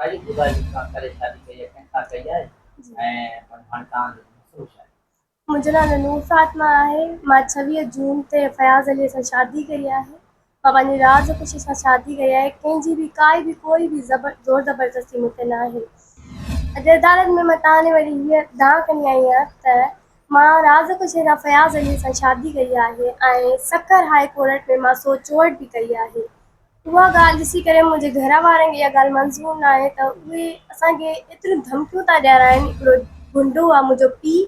اهو ٻڌايو ته توهان ڪڏهن شادي ڪئي آهي، ڪنهن سان ڪئي آهي ۽ هاڻي توهان جو مسئلو ڇا آهي؟ منهنجو نالو نور فاطمه آهي. مان 26 جون تي فياض علي سان شادي ڪئي آهي. مان پنهنجي راز خوشي سان شادي ڪئي آهي. ڪنهن جي به ڪائي به ڪوئي به زبر زور زبردستي مون تي ناهي. اڄ عدالت ۾ مان توهان ڏي وري هيء دانهن کڻي آئي آهيان ته مان راز خوشي سان فياض علي سان شادي ڪئي آهي ۽ سکر هاء ڪورٽ ۾ مان سو چوٽ به ڪئي آهي. اها ڳالهه ڏسي ڪري منهنجي گهر وارن کي اها ڳالهه منظور ناهي ته اهي اسان کي ايتريون ڌمڪيون ٿا ڏيارائن. هڪڙو گنڊو آهي منهنجو پيء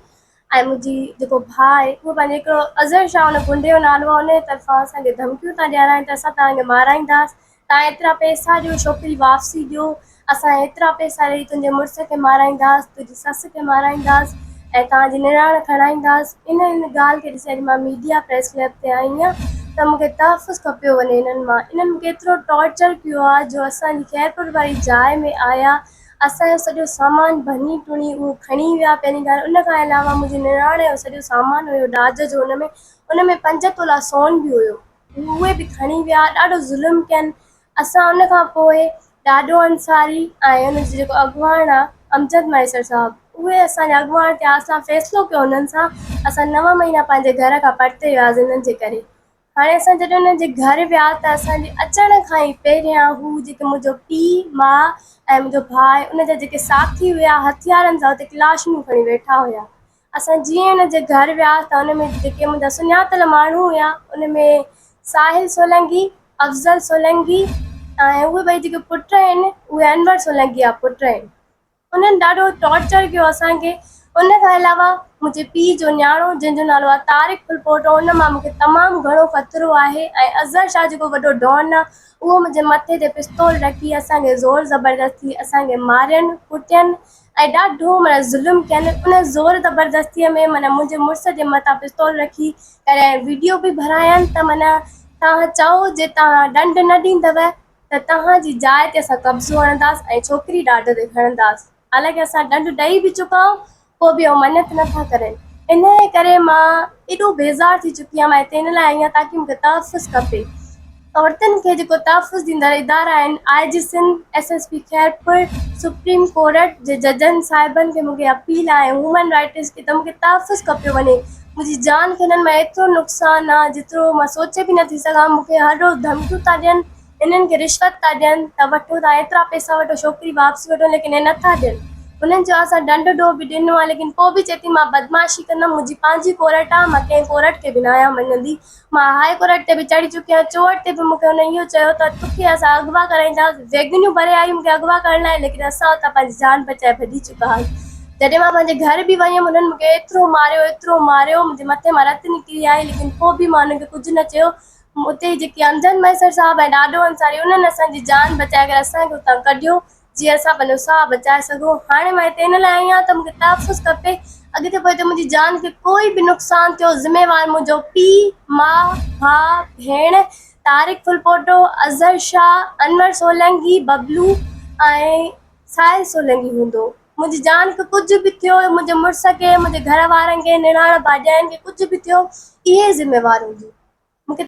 ۽ منهنجي جيڪو ڀاء آهي اهو پنهنجو هڪڙو اظهر شاهه ان گنڊي جو نالو آهي، ان جي طرفان اسان کي ڌمڪيون ٿا ڏيارائن ته اسان توهان کي مارائينداس، توهان ايترا پئسا ڏيو، ڇوڪري واپسي ڏيو، اسان ايترا پئسا ڏئي تنهنجي مڙس کي مارائينداس، تنهنجي سس کي مارائينداس ۽ توهان جي نڻان کڻائينداس. ان ان ڳالهه کي ڏسي اڄ مان ميڊيا پريس ڪلب تي آئي آهيان ته مون کي تحفظ کپيو وڃي انهن مان. انهن مون کي ايترو ٽارچر ڪيو آهي جو اسان جي خيرپور واري جاء ۾ آيا، اسان جو سڄو سامان ڀڃي ٽڻي اهو کڻي ويا. پهرين ڳالهه ان کان علاوه منهنجي نڻان جو سڄو سامان هيو ڏاج جو، ان ۾ 5 تولا سون به هيو، اهي به کڻي ويا. ڏاڍو ظلم ڪين. اسان ان کان پوء ڏاڏو انصاري ۽ ان جو جيڪو اڳواڻ آ امجد مهيسر صاحب اهي اسان جا اڳواڻ ٿيا. اسان فيصلو ڪيو انهن سان، اسان 9 مهينا پنهنجي گهر کان پرتي وياسين انهن جي ڪري. هاڻي اسان جڏهن انهن جي گهر ويا ته اسان جي اچڻ کان ئي پهريان هو جيڪي منهنجو پيء ماء ۽ منهنجو ڀاء ان جا جيڪي ساٿي هيا هٿيارن سان اتي ڪلاشنون کڻي ويٺا هيا. اسان جيئن ان جي گهر ويا ته ان ۾ جيڪي منهنجا سڃاتل ماڻهو هيا ان ۾ ساحل سولنگي، افضل سولنگي ۽ اهي ٻئي جيڪي پٽ آهن اهي انور سولنگي جا پٽ آهن. انهن ڏاڍو ٽارچر ڪيو اسان کي. ان کان علاوه منهنجي پيء جو نياڻو جنهن جو نالو آهي طارق ڦلپوٽو ان مان مون کي تمام گهڻو خطرو آهي ۽ اظهر شاهه جيڪو وڏو ڊان آهي اهو منهنجي مٿي تي پستول رکي اسان کي زور زبردستي اسان کي مارين ڪٽين ۽ ڏاڍو معنيٰ ظلم ڪين. ان زور زبردستيء ۾ معنيٰ منهنجي مڙس جي مٿان پستول رکي ڪري ۽ ويڊيو به ڀرايان ته معنيٰ توهان چئو جي توهان ڏنڊ نه ڏيندؤ ته توهان جي جاء تي اسان قبضو هڻنداس ۽ ڇوڪري ڏاڍ تي کڻنداس. حالانڪه اسان ڏنڊ ڏئي به چڪا آهيون پوء به اهو مڃت نه ٿا ڪرين. انهيء ڪري مان ايڏو بيزار ٿي چڪي آهيان. مان هتي ان لاء آئي آهيان تاڪه مون کي تحفظ کپي. عورتن کي جيڪو تحفظ ڏيندڙ ادارا آهن I G Sindh, S S P Khairpur, supreme court جي ججن صاحبن کي مونکي اپيل آهي هيومن رائٽس کي ته مونکي تحفظ کپيو وڃي. منهنجي جان کي هنن مان ايترو نقصان آ جيترو مان سوچي به نٿي سگهان. مونکي هر روز ڌمڪيون ٿا ڏين، انهن کي رشوت ٿا ڏين ته وٺو توهان ايترا پئسا وٺو ڇوڪري واپسي وٺو ليڪن اهي نٿا ڏين. انهن چيو اسان ڏنڊ ڏوهه به ڏنو آ ليڪن پوء به چئي ٿي مان بدمعاشي ڪندم، منهنجي پنهنجي ڪورٽ آ مان ڪنهن ڪورٽ کي به ناهيان مڃندي. مان هاء ڪورٽ تي به چڙهي چڪي آهيان. چوهٽ تي به مون کي هن اهو چيو ته توکي اسان اغوا ڪرائينداسين. ويگنيون ڀري آئي مون کي اغوا ڪرڻ لاء ليڪن اسان اتان پنهنجي جان بچائي ڀڄي چڪا هئاسين. جڏهن مان پنهنجي گهر به ويم انهن مون کي ايترو ماريو ايترو ماريو منهنجي مٿي مان رت نڪري آئي ليڪن پوء به مان انهن کي ڪجهه نه چيو. اتي جيڪي امجد مهيسر صاحب ۽ ڏاڏو انصاري انهن اسان جي جان بچائي ڪري اسان کي اتان ڪڍيو. جيئن اسان پنهنجو ساهه بچائي سگهون. هاڻي مان هتي ان لاء آئي آهيان ته مون کي تحفظ کپي. اڳتي پوئتي منهنجي جان کي ڪوئي به نقصان ٿيو، ذميوار منهنجو پيء، ماء، ڀاء، ڀيڻ، طارق ڦلپوٽو، اظهر شاهه، انور سولنگي، ببلو ۽ ساحل سولنگي هوندو. منهنجي جان کي ڪجهه به ٿيو، منهنجي مڙس کي، منهنجي گهر وارن کي، نڻان ڀاڄاين کي ڪجهه به ٿيو، اهي ذميوار هونديون. مون کي.